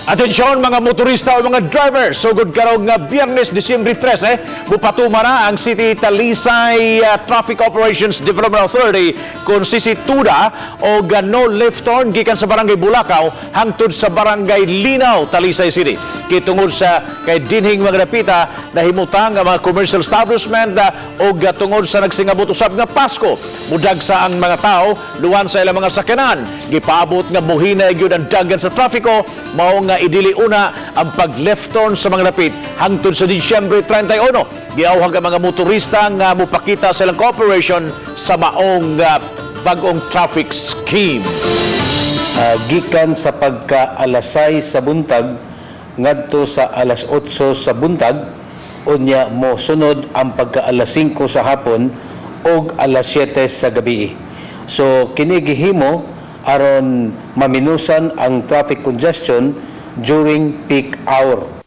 Atensyon, mga motorista o mga driver, sugod karong nga Biyernes, Disyembre 13, mupatuma na ang City Talisay Traffic Operations Development Authority kung CC-TODA o no left turn gikan sa Barangay Bulacau hangtod sa Barangay Linaw, Talisay City. Kitungod sa kay dinhing mga dapita nahimutang ang mga commercial establishment o tungod sa nagsingabot usab nga Pasko. Mudagsa ang mga tao luwan sa ilang mga sakyanan. Gipaabot nga muhinay gyud ang dagan sa trapiko, mao nga idili una ang pag left turn sa mga dapit hangtod sa Disyembre 31. Giawhag ang mga motorista nga mopakita sa ilang cooperation sa maong bag-ong traffic scheme. Gikan sa pagka alas 6 sa buntag ngadto sa alas 8 sa buntag, unya mo sunod ang pagka alas 5 sa hapon ug alas 7 sa gabi. So kini gihimo aron maminusan ang traffic congestion during peak hour.